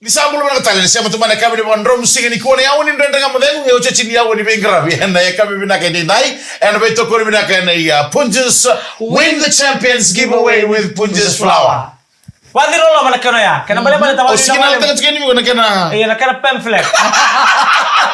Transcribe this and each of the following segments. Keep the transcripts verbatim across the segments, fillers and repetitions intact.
Ni sa bula vinaka tale, ni sema tu mai na yakavi ni vakadromu siga nikua, na aua ni Dredre Ga Mo Cegu, e otioti ni aua ni veiqaravi. Ena yakavi vinaka edaidai, ena veitokoni vinaka ena, ah, Punjas Win the Champions Giveaway with Punjas Flour. Vaciroloma na kena ya. Kena balebale ta. O vaciroloma. Sigi na tena tiko ni viko na kena. Ia, na kena pamphlet.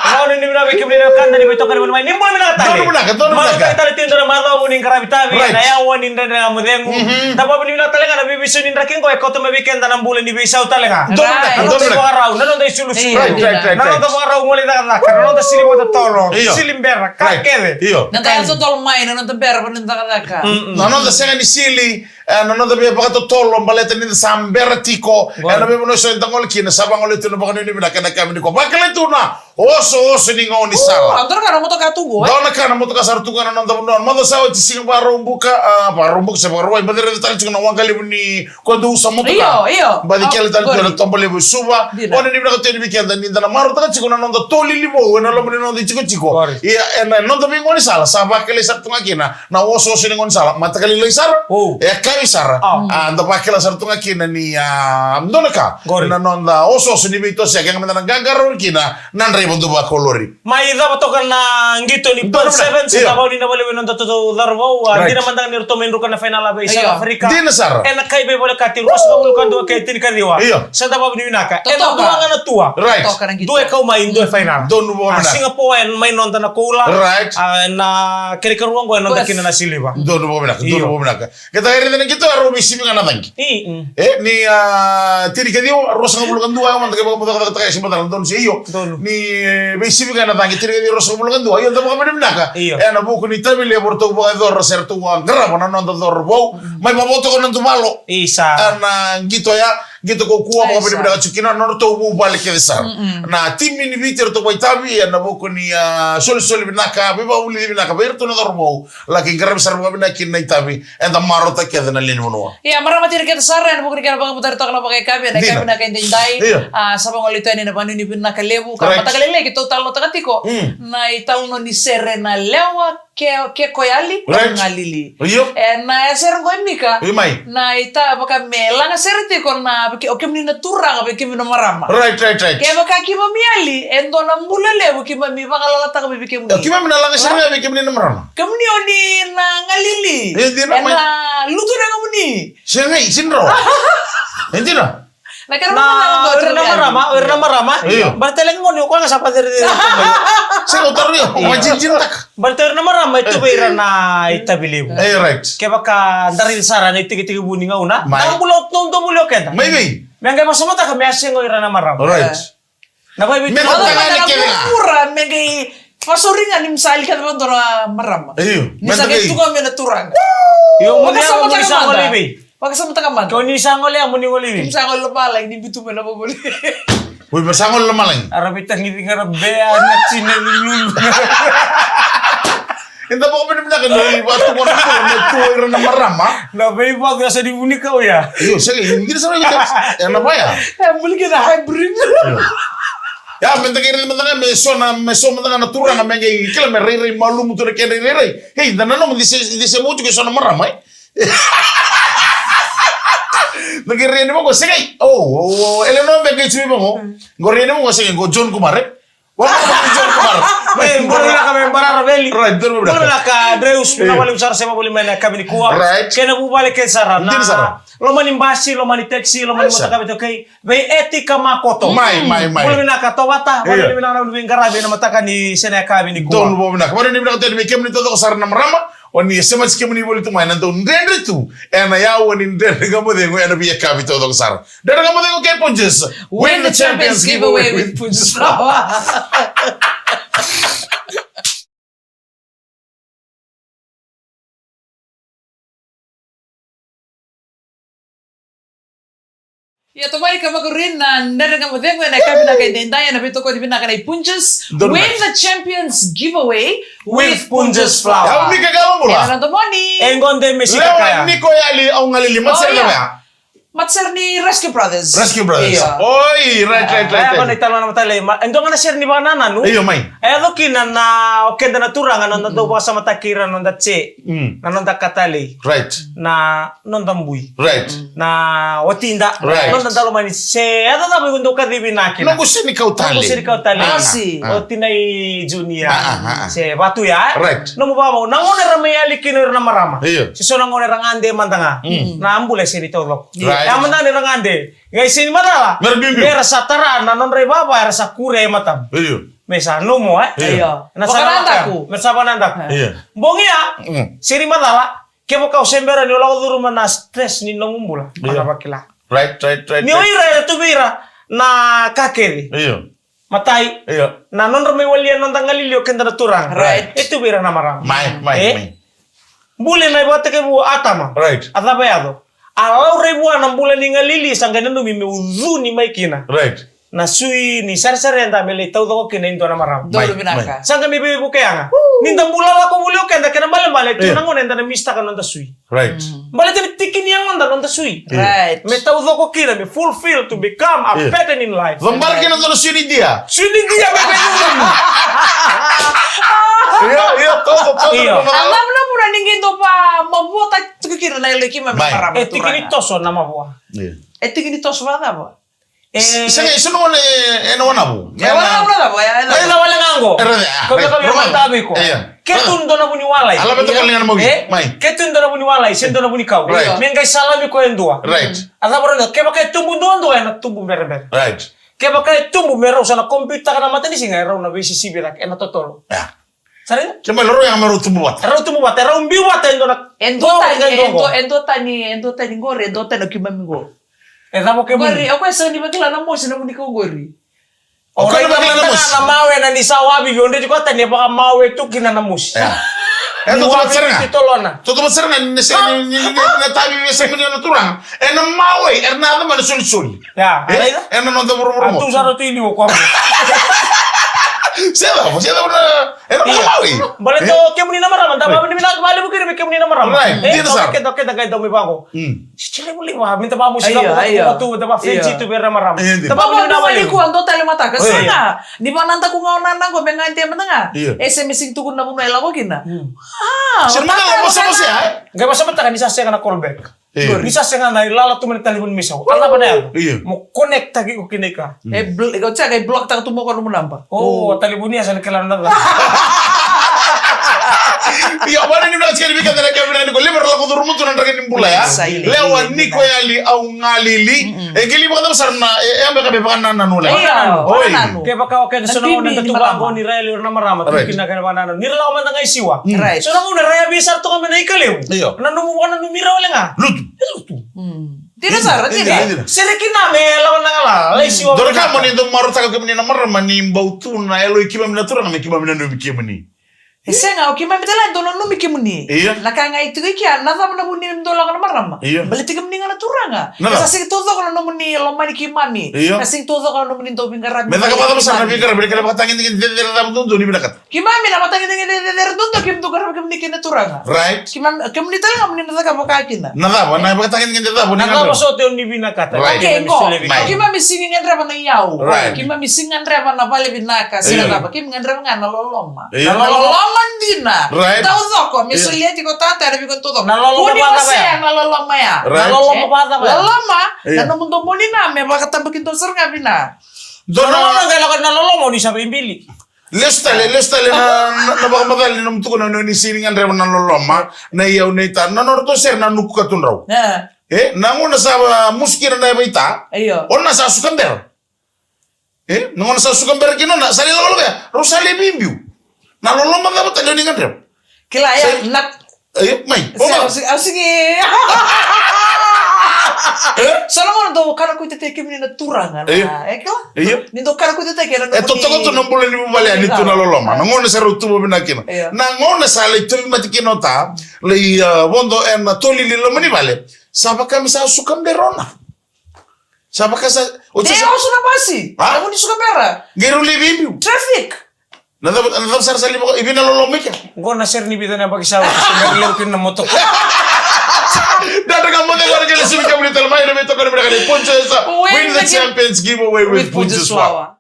Vau ni vinaka vei kemuni na wekada ni veitokoni mai. Ni bula vinaka tale. Donu vinaka, donu vinaka. Macawa tale tu e dua na macawa ni qaravi tavi. Right. Na aua ni Dredre Ga Mo Cegu. Mhm. Tavua ni vinaka tale ga na veiveisau ni draki qo e kauta mai vei keda na bula ni veisau tale ga. Donu vinaka, right, donu vinaka. Noda vakarau, na noda isulusulu. Right, right, right, right. Na noda vakarau gole cakacaka, na noda sili vakatotolo, io, sili bera, ka kece. Io. Na ka e totolo mai, na noda bera, na noda cakacaka. Mm, mm. Na noda sega ni sili, e, na noda via vakatotolo, baleta ni da sa bera tiko, e, na veivanua eso eda gole kina, sa vagole tu na vakanuinui vinaka ena yakavi nikua. Vakilai tu na osooso ni gaunisala. O, dua na ka na motoka tu qo, e? Dua na ka na motoka sara tu qo ena noda vanua. Macawa sa oti, siga Vakaraubuka, a, Vakaraubuka se Vakarauwai, baci raica tale tiko na waqa levu ni Koya dau usa motoka. Io, io. Baci kele tale tu ena toba levu e Suva. Dina. O ni vinaka tu yani vei keda ni da na marautaka tiko na noda tolili vou ena loma ni noda itikotiko. Qori. Ia, ena noda veigaunisala, sa vakilai sara tu ga kina na osooso ni gaunisala. Mataka lailai sara, o, e kavi sara. A. A, da vakila sara tu ga kina ni, a, dua na ka. Qori. Na noda osooso ni veitosoyaki, kega meda na qaqarauni kina na draiva dau vakolori. Mai cava toka na qito ni Port Sevens, io, sa vau ni na vale vei noda tatou cauravou, a, right, dina mada ga ni ratou mai druka na fainala vei South Africa. Dina sara. Ena kai veivolekati ruasagavulu ka dua kei tinikaciwa. Io. Sa da vau ni vinaka. Ena dua ga na tua. Right. Dua e kau mai, dua e fainala. Donu vau vinaka. A, Singapore e mai noda na koula. Right. A, na kena ikarua qo e noda kina na siliva. Donu vau vinaka, donu vau vinaka. Keda qai raica na qito, a rau veisivi ga na caqi. I, mm. E, ni, a, tinikaciwa, ruasagavulu ka dua, e, mada qai vakamucakacakataka, e, se mada na donu se io. Donu. Ni, e, veisivi ga na caqi, tinikaciwa, ruasagavulu ka dua. Io, da vakavinavinaka. Io. Ena vuku ni itavi levu ratou vakayacora se ratou a qarava na noda cauravou. Mm. Mai Vavau toka na Duvalo. Isa. Ena qito ya, qito kaukaua, isa, vakavinavinaka tiko kina na nodratou vuvale kece sara. Mm-mm. Na timi ni Viti ratou vakaitavi, ena vuku ni, a, solisoli vinaka, veivakavulici vinaka vei iratou na cauravou. Laki qaravi sara vakavinaka kina na itavi, eda marautaka kece na lewe ni vanua. Ia, marama tini kece sara, ena vuku ni kena vakamutaritoka na vakayakavi, ena yakavi vinaka edaidai. Io. A, sa vagolei tu yani na vakanuinui vinaka levu, ka, right, mataka lailai keitou talanoataka tiko. Mm. Na italanoa ni sere na lewa, ke, ke ko yali, right, galili. Io. Ena sere qo e Mika. Io, mai. Na ita, vaka me lagasere tiko na, vei ke, o kemuni na turaga, vei kemuni na marama. Right, right, right. Kevaka keimami yali, e dua na bula levu keimami vagalalataka mai vei kemuni. E, keimami na lagasere ga vei kemuni na marama. Kemuni o ni na galili. E dina, mai. Ena lutu na yacamuni. Sega, sega ni rawa. E dina. Na kena, na, o ira na marama, o ira na marama. Io. Baleta tale ga ni o koya ga sa vakacerecerei. Sega, o taro io, o vakajijiritaka. Baleta o ira na marama e tu vei ira na itavi levu. E, right. Kevaka da raica sara na itekitekivu ni gauna. Mai. Na bula, na, na bula o keda. Mai vei? Me qai vakasamataka me a sega o ira na marama. Right. Na vakaivei me na turaga kece ga. Vura, me qai vasauri ga ni me sa yali kece vakadua na marama. Io. Ni sa qai tu ga me na turaga. Io, mo ni yaga mo ni sa gole i vei? Vakasamataka mada. Ko ni sa gole ya mo ni gole i vei? Ni sa gole lomalagi, ni biu tu mai na vovoli. Oi, me sa gole lomalagi. Era veitagici ga ra bea, na tina ni lulu. Eda vakavinavinaka ni vakatukuna na tua ira na marama. Na veivacu ya sa ni vunika oya. Io, sega, e dina sara, ena vaya. E buli kei na hybrid. Io. Ya, me da qai raica mada ga me so na, me so mada ga na turaga me qai kila me rairai malumu tu na kedra irairai. Ei, da nanuma ni se, ni se mutu ke so na marama, e. Da qai rai ni vaqo, sega, o, o, o, Eleanor me qai timi vaqo. Qo rai ni vaqo, sega, qo John Kumar, e. Wa, wa, wa, John Kumar. Me bula vinaka, me bara ra veli. Right, bula vinaka. Bula vinaka, Dreus, vinaka vakalevu sara se vavuli mai na yakavi nikua. Right. Kei na vuvale kece sara. Dina sara. Loma ni basi, loma ni taxi, loma ni motoka, vei toka, vei Eti ka Makoto. Mai, mai, mai. Bula vinaka Tovata, io, bula vinaka na veiqaravi ena mataka ni se na yakavi nikua. Donu vau vinaka. Bula vinaka tale vei kemuni taucoko sara na marama. O ni semati kemuni voli tu mai na dau dredre tu ena yawa ni Dredre Ga Mo Cegu ena veiyakavi taucoko sara. Dredre Ga Mo Cegu kei Punjas. Win the Champions Giveaway with Punjas Flour. Ia, tomani ka vakarui na Dredre Ga Mo Cegu ena yakavi vinaka edaidai, ena veitokoni vinaka nei Punjas. Donu. Win the Champions Giveaway with Punjas Flour. Au Mika Kalobula. Ena noda moni. E gode me sika kaya. Lewa ni ko yali au galili, matsela vea. Matasere ni Rescue Brothers. Rescue Brothers. Io. Oi, right, right, right. Aya, right. Kona i talo na matale, ma, e dua ga na sere ni vakanananu. Io, mai. E yaco kina na, o keda na turaga, na noda dau vakasamataki ira na noda che. Mm. Na noda katalei. Right. Na noda bui. Right. Na watida. Right. Noda dalo mai ni se, e yaco cava iko dau kacivi na kina. Noqu sere ni kau tale. Noqu sere ni kau tale. Ah, ah. O tinai Junior. Ah, ah, ah, ah. Se vatu ya, e? Right. Nomu vavau, na gauna era mai yali kina ira na marama. Io. Se so na gauna era gade mada ga. Mm. Na bula e sere ni taucoko. Right. Ya mada ga ni ra gade. Qai sega ni macala. Mera biubiu. Mera sa tara na nodra ivava era sa kure e matamu. Io. Me sa nomu, e? Io. Io. Na sa vakanadaku. Mera sa vakanadaku. Io. Bogi ya, mm, sega ni macala, kevaka o se bera ni o lako curuma na stress ni nomu bula. Io. Mana vakila. Right, right, right, right. Ni o ira era tu vei ira na ka kece. Io. Matai, io, na nodra mai walia na noda galili o keda na turaga. Right. E tu vei ira na marama. Mai, mai, e? Mai. Buli na ivakatekivu o Atama. Right. A cava e yaco? A laurai vua na bula ni galili, sa qai nanumi me ucuni mai kina. Right. Na sui ni saresare eda me lai taucoko kina e dua na marama. Donu vinaka. Mai, mai. Sa qai me veivuke yaga. Woo. Ni da bula lako voli o keda kena balebale, tu, io, na gauna eda na misitaka na noda sui. Right. Mm. Baleta ni tiki ni yagoda na noda sui. Right. Me taucoko kina, me fulfill, to become a, io, pattern in life. Cabora kina dua na sui ni dia. Sui ni dia, me, me, me. Io, io, toso, toso. Io. A lavo na vuna ni qai dau vakamavoataki tiko kina na yalo i keimami na marama. E tiki ni toso na mavoa. Io. E tiki ni toso vakacava? E, sega, e so na wale, e na wanavu. E wanavu na cava, e na wale ga qo. Era, e, ko me, ko me, right, mata vei iko. Io. Ke tu dua na vu ni walai. Ala me toka liga na mawi. E? Mai. Ke tu dua na vu ni walai, se dua na vu ni kau. Right. Me qai salami ko e dua. Right. A cava rau, kevaka e tubu duadua, e na tubu berebere. Right. Kevaka e tubu me rau sa na computer ka na matanisiga, e rau na veisisivi cake, e na totolo. Ia. Sa raica? Ke mai loro ya me rau tubu vata. E rau tubu vata, e rau biu vata e dua na. E dua tani, e dua, e dua tani, e dua tani qori, e dua tani o keimami qo. E cava o keimami? Qori, o koya sega ni vakila na mosi na vu ni kau qori. O koya na vakila na mosi. Na mawe na ni sa wavivi, o dredre koya tani e vakamawe tu kina na mosi. Ia. E totoka sara ga. Totolona. Totoka sara ga ni sega ni, ni, ni, ni na tavi vei sega ni na turaga. E na mawe, e na yaco mai na solisoli. Ia, e? E na noda vuravura mo. A tu sara tu i liu o koya. Se cava, se cava na, e na mawe. Baleta o kemuni na marama, da vavinavinaka vakalevu kina vei kemuni na marama. Right. E, dina sara. Keda, keda qai dau mai vaqo. Mm. Sisi levu levu, a, me da vamusi, io, io, tu, da vafensi tu vei ira na marama. Io, io. Da vavinavinaka vakalevu. Kua dua tale mataka, io, sega. Ni vanadaku ga o nana qo me gade mada ga. Io. E se me sigi tukuna na vanua e lako kina. Mm. A, sega mada ga, o mataka, mosea, e? Qai vakasamataka ni sa sega na callback. Io. Ni sa sega na ilala tu mai na talevoni mai sau. A cava na yaco? Io. Mo connect-taki iko kina i ka. Mm. E bl-, o cea qai block-taka tu mo ko nomu naba. O, o talevoni ya sa na kila na cava. Io, vana ni vinaka tiko ni vika tale kevina ni ko lima ra lako curuma tu na draki ni bula ya. Sa i le. Lewa ni ko yali au galili. Mm-mm. E qili vakacava sara na, e, e, me ka me vakanananu le. Io, oi. Vakananu. Kevaka o keda so na gauna da tu vaqo ni ra yali ira na marama, tu kina kena vakanananu. Ni ra lako mada ga i siwa. Mm. Right. So na gauna ra yavi sara toka mai na ika levu. Io. Na nomu vakananumi ira wale ga. Lutu. E lutu. Mm. Dina sara, dina. Dina, dina. Sere kina me lako na gala, lai siwa. Dua na ka mo ni dau marautaka kemuni na marama ni bau tu na yalo i keimami na turaga me keimami nanumi kemuni. E sega, o keimami tale dau nanumi kemuni. Io. Na ka ga e tiko i kea, na cava na vu ni dau lako na marama? Io. Baleta kemuni ga na turaga. Na cava? Sa sega ni taucoko na nomuni lomani keimami. Io. Sa sega ni taucoko na nomuni dau veiqaravi. Me caka vakacava sara na veiqaravi, na kena vakatagedegede cecere cava duadua ni vinakata. Keimami na vakatagedegede cecere duadua keimami dau qarava kemuni kei na turaga. Right. Keimami, kemuni tale ga moni na caka vaka kina. Na cava, na vakatagedegede cava ni gadreva? Na cava soti o ni vinakata? Right. Okay, qo. Keimami sega ni gadreva na iyau. Right. Keimami sega ni gadreva na vale vinaka, sega na cava. Keimami gadreva ga na loloma. Io. Na loloma dina. Right. Taucoko, me solia tiko tata, era viko taucoko. Na loloma vakacava ya? Kua ni wasea na loloma ya. Right. Na loloma vakacava ya? Loloma, na nomu domoni na me vakatabakidua sara ga vina. Dua na loloma, qai lako na loloma, o ni sa veibili. Lesu tale, lesu tale na, na, na vakamacala ni nomu tukuna ni o ni sega ni gadreva na loloma, na iyau, na ita, na nodratou sere na nuku ka tudrau. E, na gauna sa musu kina na yava ita, o na sa suka bera. E, na gauna sa suka bera kina o na, sa lai lakolako ya, rau sa lai veibiu. Na loloma cava tale o ni gadreva? Kila ya, na Io, mai. Au sigi. So na gauna dau kana kuitataki kemuni na turaga na, e kila? Io. Ni dau kana kuitataki ena, e totoka tu na bula ni vuvale ya ni tu na loloma. Na gauna sa rau tubu vinaka kina. Io. Na gauna sa lai tubu mate kina o ta, lai, a, vodo ena toli ni loma ni vale. Sa vaka me sa suka bera o na. Sa vaka sa, o sa oso na basi. A? Na vuni suka bera. Qai rau lai veibiu. Traffic. Na cava, na cava sara sa lai vaka, i vei na loloma i kea? Qo na sere ni vica na yabaki sa oti, sa qai levu kina na motoka. Dredre Ga Mo Cegu ena kena sivi kemuni tale mai na veitokoni vinaka ni Punjas. Win the champions giveaway with Punjas Flour.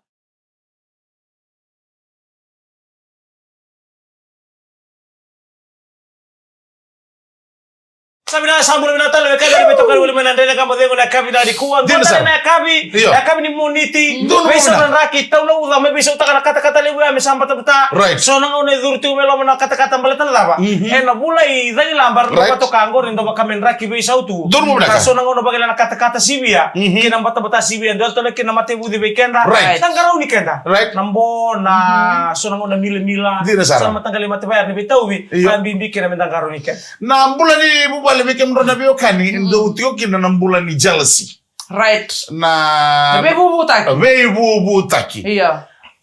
Sa vinaka, sa bula vinaka tale na yakavi ni veitokoni voli mai na Dredre Ga Mo Cegu ena yakavi nikua. Dina sara. Na yakavi, io, na yakavi ni Moniti. Donu. Veisau na draki, tau na uca, me veisautaka na katakata levu ya me sa batabata. Right. So na gauna e curu tiko mai loma na katakata baleta na cava? Mhm. Ena vula i Cagilaba, right, na vatoka qori, dau vaka me draki veisau tu. Donu vinaka. Ka so na gauna vakila na katakata sivia, mhm, kei na batabata sivia, dua tale kei na matevuci vei keda. Right. Na qarauni keda. Right. Na bo, na, mhm, so na gauna milamila. Dina sara. So na mataqali matavai ni veitauvi. Io. Ka bibi kina me da qarauni keda. Na bula ni vuvale vei kemudrau na veiwekani, mm, dau tiko kina na bula ni jealousy. Right. Na, na veivuvutaki. Veivuvutaki. Io.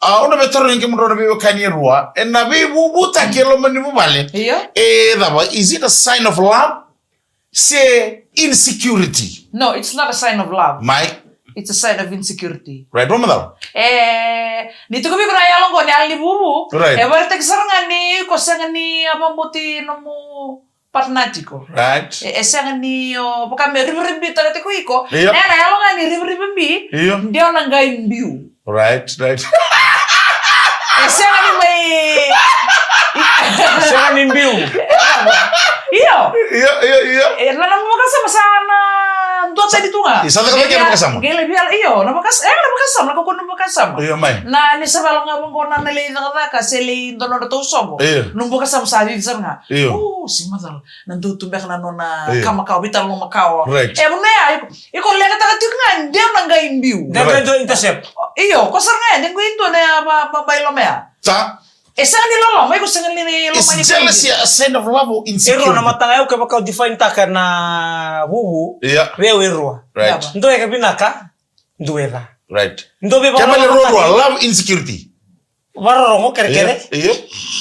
A, au na via tarogi kemudrau na veiwekani e rua. E na veivuvutaki e loma ni vuvale. Io. E cava, is it a sign of love? Se insecurity? No, it's not a sign of love. Mai. It's a sign of insecurity. Right, vamacala. E, ni tiko vei iko na yalo qo ni yalo ni vuvu. Right. E vakaraitaki sara ga ni ko sega ni a vakabauti nomu partner tiko. Right. E, e sega ni o vaka me riviribi tale tiko iko. Io. Na, na yalo ga ni riviribi. Io. Deu na qai biu. Right, right. E sega ni mai. Sega ni biu. Io. Io, io, io. E, na, na vakasama sa na dua tani tu ga. Sa cakacaka na vakasama. Qai lai via, io, na vakasama, e, na vakasama, na kakua na vakasama. Io, mai. Na, ni sa valo ga vaqo na, na lai cakacaka, se lai dua na nodratou soqo. Io. Na vakasama sa cici sara ga. Io. O, se macala. Na dau tu beka na nona, io, ka makawa, veitalanoa makawa. Right. E, vanua ya, iko, iko leqataka tiko ga, deu na qai biu. Deu na qai dua intercept. Io, ko sara ga ya, deu qai dua na ya, ba, ba, ba, i loma ya. Sa? E sega ni loloma, iko sega ni loloma ni. Is jealousy a sign of love or insecurity? E rua na mataga ya, au kevaka au define taka na vuvu, io, vei au e rua. Right. Dua e ka vinaka, dua e ca. Right. Dua vei, kevaka e rua, rua, love, insecurity. Vakarorogo, kerekere. Io, io.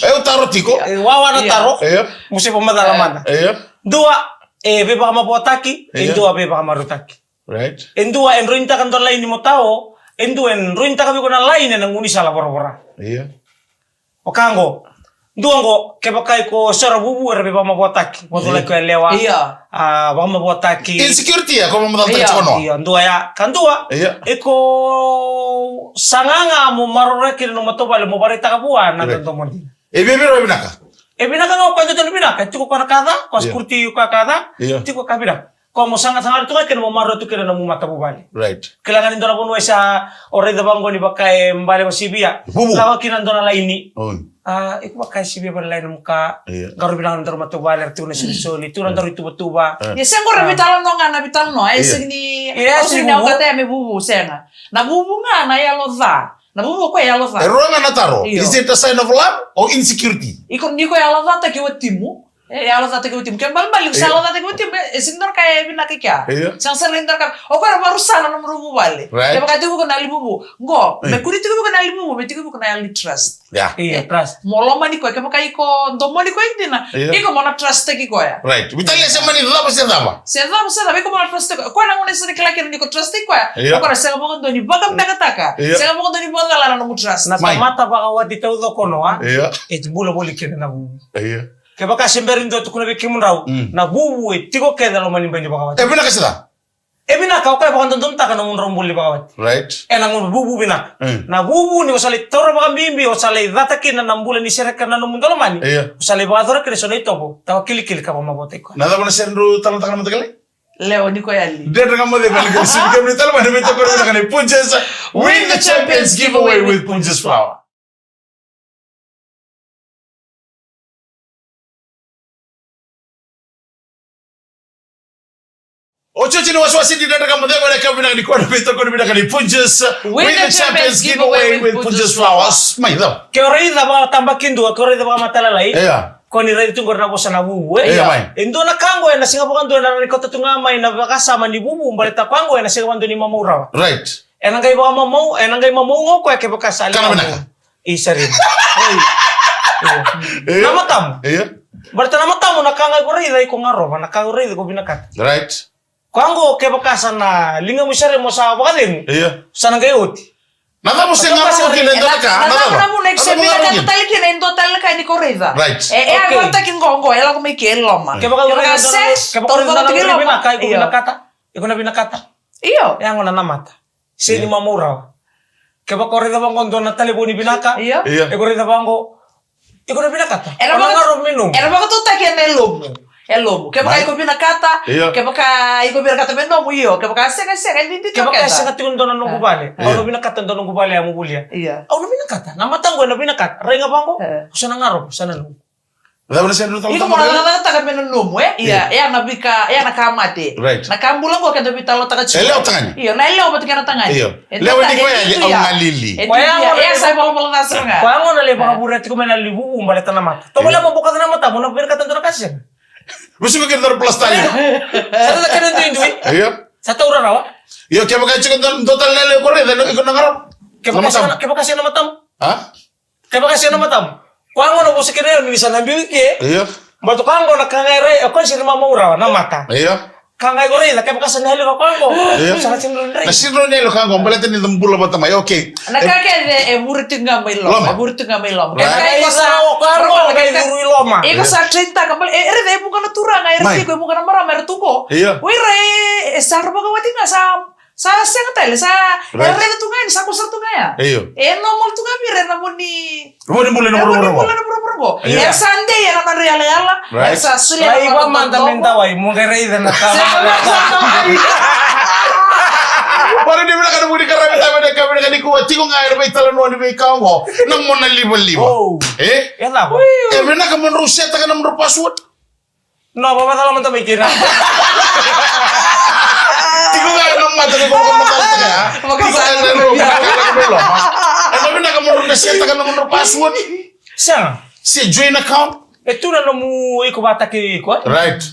E, au taro tiko. E, wawa na taro. Io. Mo se vakamacala mada. Io. Dua e veivakamavoataki, e, io, dua veivakamarutaki. Right. E dua e droinitaka dua laini mo tao, e dua e droinitaka vei iko na laini ena gaunisala voravora. Io. Vaka qo. Dua qo, kevaka iko sora vuvu era veivakamavoataki. Io. Vacolaki ko yalewa. Io. A, vakamavoataki. Insecurity ya, ko vakamavoataki, io, tiko noa. Io, dua ya. Ka dua, io, iko saga ga mo maroroya kina na matavuvale mo vakaraitaka vua na, right, dodomo dina. E via, via vinaka. E vinaka ga o koya dodonu vinaka, tiko koya na ka ca, ko, io, security koya ka ca, io, tiko ka vinaka. Ko mo saga, saga tu ga kina mo maroroya tu kina na nomu matavuvale. Right. Kila ga ni dua na vanua e sa o raica vaqo ni vaka e bale vakasivia. Vuvu. Lako kina dua na laini. Mm. A, iko vaka e sivia vakalailai nomu ka. Io. Qarauna vinaka na nodaru matavuvale, era tiko na solisoli, tiko na nodaru ituvatuva. Io. Ia sega qori na veitalanoa ga na veitalanoa. E sega ni, e sega ni vuvu. Au sega ni au kata ya me vuvu, sega. Na vuvu ga na yalo ca. Na vuvu o koya e yalo ca. E rua ga na taro. Io. Is it a sign of love or insecurity? Iko, ni ko yalo cataki watimu. E, yalo cataki watimu. Ke balebale, io, ko sa yalo cataki watimu, e, e sega ni dua na ka e vinaka i kea. Io. Sega sara ni dua na ka. O koya e vakarusa na nomu vuvale. Right. Kevaka tiko vei iko na yalo ni vuvu. Qo, me kuri tiko vei iko na yalo ni vuvu, me tiko vei iko na yalo ni trust. Yeah. Io, e, trust. Mo lomani koya, kevaka iko domoni koya dina, io, iko mo na trust-taki koya. Right. Veitalia se mani cava se cava. Se cava se cava, iko mo na trust-taki koya. Koya na gauna e sa na kila kina ni ko trust-taki koya. Io. O koya na sega vakadua ni vakabekataka. Io. Sega vakadua ni vakacala na nomu trust. Na tamata vakawati taucoko noa. Io. E bula voli kina na vuvu. Io. Kevaka se bera ni dua tukuna vei kemudrau, mm, na vuvu e tiko kece e loma ni bai ni vakawati. E vinaka se ca? E vinaka, o koya e vakadodonutaka na nomudrau bula ni vakawati. Right. Ena gauna vuvu vinaka. Mm. Na vuvu ni o sa lai taura vakabibi, o sa lai cata kina na bula ni sereka na nomu daulomani. Io. O sa lai vakayacora kina eso na itovo, tawa kilikili ka vakamavoataki koya. Na cava na sere drau talanoataka na mataqali? Lewa ni ko yali. Dredre Ga Mo Cegu ena kena sivi kemuni tale mai na veitokoni vinaka ni Punjas. Win the champions giveaway with Punjas Flour. Otioti ni wasewase ni Dredre Ga Mo Cegu ena yakavi vinaka nikua, na veitokoni vinaka ni Punjas. Win the champions giveaway with Punjas Flour. Mai cava? Ke o raica vakatabakidua, ke o raica vakamatailalai. Io. Ko ni raica tu qori na vosa na vuvu, e? Io, mai. E dua na ka qo ena sega vakadua ena rawa ni kauta tu ga mai na vakasama ni vuvu, baleta koya qo ena sega vakadua ni mamau rawa. Right. Ena qai vakamamau, ena qai mamau ga o koya kevaka sa liga. Kana vinaka. I sari. Oi. Io. Io. Na matamu. Io. Baleta na matamu na ka ga iko raica iko garova, na ka iko raica iko vinakata. Right. Koya qo kevaka sa na ligamu i sara mo sa vakacegu. Io. Sa na qai oti. Na cava se garovo kina e dua na ka? Na cava na vuna e se vinakata tale kina e dua tale na ka ni ko raica? Right. E, e a votaki qo, qo, e lako mai ke, e loma. Kevaka o raica e dua na, kevaka o raica e dua na vinaka, iko vinakata? Iko na vinakata? Io. E a gona na mata. Se ni mamau rawa. Kevaka o raica vaqo dua na talevoni vinaka. Io. Io. Iko raica vaqo. Iko na vinakata. Ena vaka, ena vakatautaki ena e lomu. E lomu. Kevaka iko vinakata, kevaka iko vinakata me nomu, io. Kevaka sega, sega, e didi. Kevaka e sega tiko dua na noqu vale. Au na vinakata dua noqu vale, au mo volia. Io. Au na vinakata. Na mataqu ena vinakata. Rai ga vaqo. Sa na garovo, sa na nomu. Iko mo na cakacakataka me na nomu, e? Ia, ia na vika, ia na ka mate. Right. Na ka bula qo keda veitalanoataka tiko. E lewa tagane. Io, na e lewa vata kei na tagane. Io. Lewa ni koya e au galili. E koya gona, ia sa valavala ca sara ga. Koya gona lai vakavure tiko mai na livuvu baleta na mata. Tovolea mo boka na mata, mo na vinakata dua na ka sega. Vesuka kena dua na plastali. Sa ta kena duidui. Io. Sa taura rawa. Io, kevaka tiko dua tale na lewa ko raica, iko na garovo. Kevaka sega na matamu. A? Kevaka sega na matamu. Koya gona vosa kina, io, ni sa na biu i ke. Io. But koya gona ka ga e rai, e koya sega ni mamau rawa na mata. Io. Ka ga e ko raica, kevaka sa na yali koya gona. Io. Sa na sega ni rai. Na sega ni yali koya gona, baleta ni da bula vata mai, okay. Na ka kece e vure tiko ga mai loma. Loma. E vure tiko ga mai loma. Right. Kevaka iko sa, koya gona ka e vuru i loma. Iko sa train taka, bale, e, e raica e vuqa na turaga, e raica tiko e vuqa na marama, era tu qo. Io. O ira e, e sa ra vakawati ga sa Sa sega tale, sa, right, era raica tu ga yani, sa kosa tu ga ya. Io. E normal tu ga vei ira, era na vo ni, vo ni bula na vuravura qo. Io. Era sa dei, era na nodra yalayala, right, era sa solia na mata mada me dawai, mo qai raica na ka. Bara ni vinaka na vuni ka ravi tave na ka vinaka ni kua tiko ga era veitalanoa ni veika oqo, na mona livaliva. Oh. E? E cava? E vinaka mo drau setaka na nomudrau password. No, vavacala mada mai kina. Tiko ga ena mata ni ko macala tiko ga. Tiko ga ena mata ni ko macala tiko ga. Ena vinaka mo na setaka na nomu password. Sega. Se join account. E tu na nomu iko vataki iko. Right.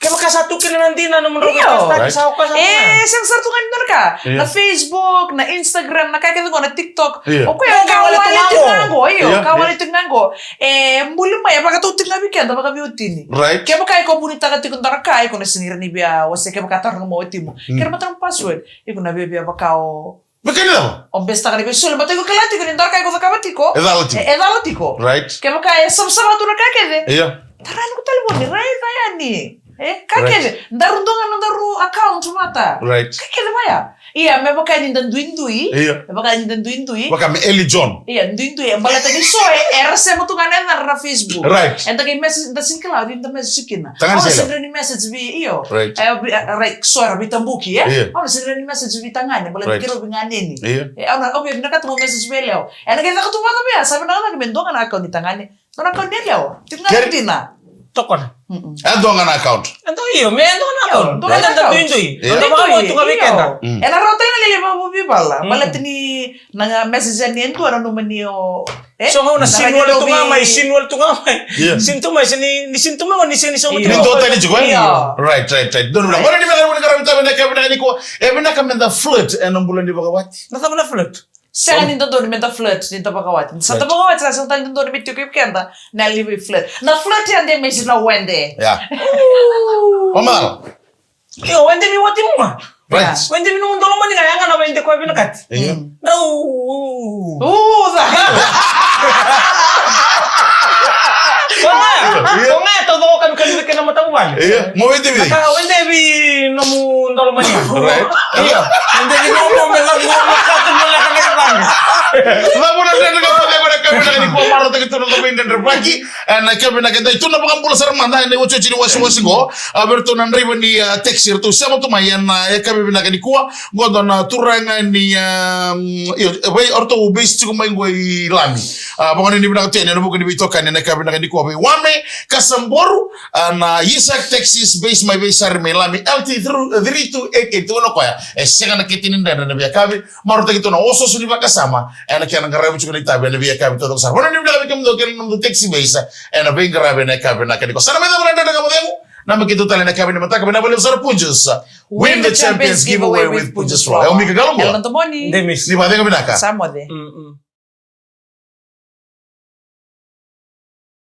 Kevaka sa tu kina na dina nomu, io, right, sa o koya sa. E, sega sara tu ga ni dua na ka. Io. Na Facebook, na Instagram, na ka kece qo, na TikTok. Io. O koya ka wallet tu ga qo, io, ka wallet tu ga qo. E buli mai, e vakatau tiko ga vei keda vakaveiwatini. Right. Kevaka iko vunitaka tiko dua na ka, iko na sega ni rawa ni via wasea, kevaka taroga mai o watimu. Mm. Kere mata na password, iko na via via vaka o. Vaka ni cava? O best taka ni veisoli, mata iko kila tiko ni dua na ka iko cakava tiko. E cala tiko. E, e cala tiko. Right. Kevaka e savasava tu na ka kece. Io. Tara yani ko talevoni, raica yani. E, ka kece. Right. Daru dua ga na daru account mata. Right. Ka kece vaya. Ia, me vaka ni da duidui. Io. Me vaka ni da duidui. Vaka me Eli John. Ia, duidui. E baleta ni so, e, era sema tu ga na yacadra na Facebook. Right. Eda qai message, da sega ni kila, ni da message kina. Tagane se lewa. Au na sendra ni message vei, io. Right. E, vei, e, right. So era veitabuki, e? Io. Au na sendra ni message vei tagane, baleta, right, keirau veiganeni. Io. E, au na, au via vinakata mo message vei lewa. Ena qai caka tu vata vei ya, sa vinakata me dua ga na account ni tagane. Dua na account ni lewa. Tiko ga na dina. Tokona. Mm-mm. E dua ga na account. E dua, io, me dua ga na account. Dua ga na account. Duidui. Io. Ena rawa tale ga ni lewe vakavivala. Mm. Baleta ni na message ni e dua na nomuni o. E? So ga au na send wale tu ga mai, send wale tu ga mai. Io. Send tu mai, send ni, ni send tu mai, ni send ni so. Io. Ni dua tani tiko, e? Io. Right, right, right. Dua na, ora ni me ka, ni ka rawa ni tave na ka vinaka ni kua. E vinaka me da flirt ena bula ni vakawati. Na cava na flirt? Sega ni dodonu me da flirt ni da vakawati. Sa da vakawati, sa sega tale ni dodonu me tiko vei keda na levu i flirt. Na flirt ya de me si na wede. Ya. O mala. Io, wede mi watimu ga. Right. Wede mi nomu dolo mani ga, ya ga na wede koya vinakati. Io. Mm. Na u. U, ca. Ko ga, ko ga e taucoko ka mi kalivi kei na matavuvale. Io, mo wede vei. Ka wede vei nomu dolo mani ga. Right. Io. Wede vei nomu me lagu na katu me laka na ivani. Vavuna dredre ka pake ko na ka vinaka ni kua, marautaki tu na ka veidredrevaki. E, na ka vinaka dai tu na vakabula sara mada ena iotioti ni wasewase qo. A, vei ratou na draiva ni, a, taxi, ratou sema tu mai ena, e, ka vinaka ni kua. Qo dua na turaga ni, a, io, e, vei, o ratou base tiko mai qo i Lami. A, vakanuinui vinaka tu yani ena vuku ni veitokani ena ka vinaka ni kua vei Wame Kasaboru, a, na Isaac Taxis base mai Veisari mai Lami, L T three two eight eight. Tukuna o koya e sega na kete ni dredre na veiyakavi. Marautaki tu na osooso ni vakasama ena kena qaravi tiko na itavi ena veiyakavi taucoko sara. Vakanuinui vinaka vei kemudou kei na nomudou taxi base ena veiqaravi ena yakavi vinaka ni kua. Sa na mai cava na dredre ka mo cegu. Na me keitou tale ena yakavi ni mataka, vinaka vakalevu sara Punjas. Win the Champions Giveaway with Punjas Flour. E o Mika Galogo. Ela na tomoni. Demis. Ni vakacegu vinaka. Sa moce. Mm-mm.